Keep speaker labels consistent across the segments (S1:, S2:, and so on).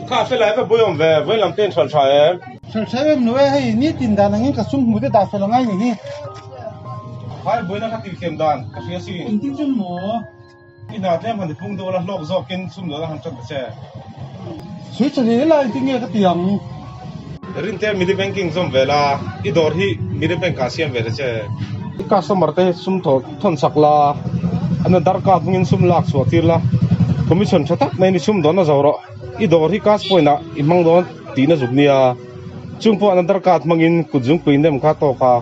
S1: Kha felai va buai awm ve, vawiin lam te in hralh tha em?
S2: Hralh tha em lo e, hei nitin dan angin ka sum hmu te dah fel angai ni hi.
S1: Hai buaina kha tih thiam dan ka hria sin.
S2: Engtin chuan maw?
S1: I hna tlem han i pung deuh la, hlawk zawkin sum dawhna han ṭan ta che.
S2: Sui tha hle la engtin nge ka ti ang?
S1: Rinte mini banking zawm ve la, i dawr hi mini bank ah siam ve ta che. I customer te sum thaw thawn sak la, an Aadhar card hmangin sum lak chhuah tir la, commission tha tak maiin i sum dawn a zo rawh. I dawr hi cash point ah i hmang dawn tihna zuk nia, chung pawh an Aadhar card hmangin kut zungpui nem kha tawk a.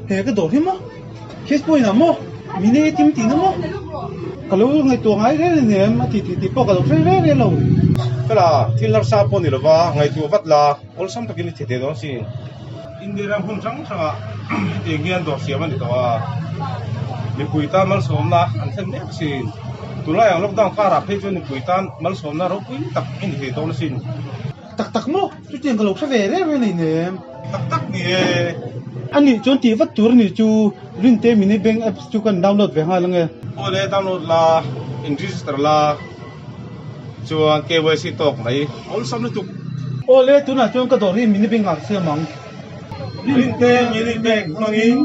S2: He ka dawr hi maw? Cash point ah maw? Mini ATM tihna maw? Ka lo ngaihtuah ngai reng reng em? A ti tih tih pawh ka lo hre reng reng lo.
S1: Fela, thil harsa pawh ni lova ngaihtuah vat la, awlsam takin i thi thei dawn sin. India ram hmun hrang hrangah hetiang hian dawr siam a ni tawh a, mipui tan malsawmna an thlen mek asin. Tunlai ang lockdown karah phei chuan mipui tan malsawmna ropui tak i ni thei dawn asin.
S2: Tak tak maw? Chutiang ka lo hre ve reng reng nei nem.
S1: Tak tak ni e.
S2: A nih chuan tih vat tur a nih chu Rinte Mini Bank Apps chu kan download ve nghal ange.
S1: Aw le, download la, in register la, chuan KYC tawk mai awlsam lutuk.
S2: Aw le, tunah chuan ka dawr hi Mini Bank ah ka siam ang.
S1: Rinte Mini Bank hmangin.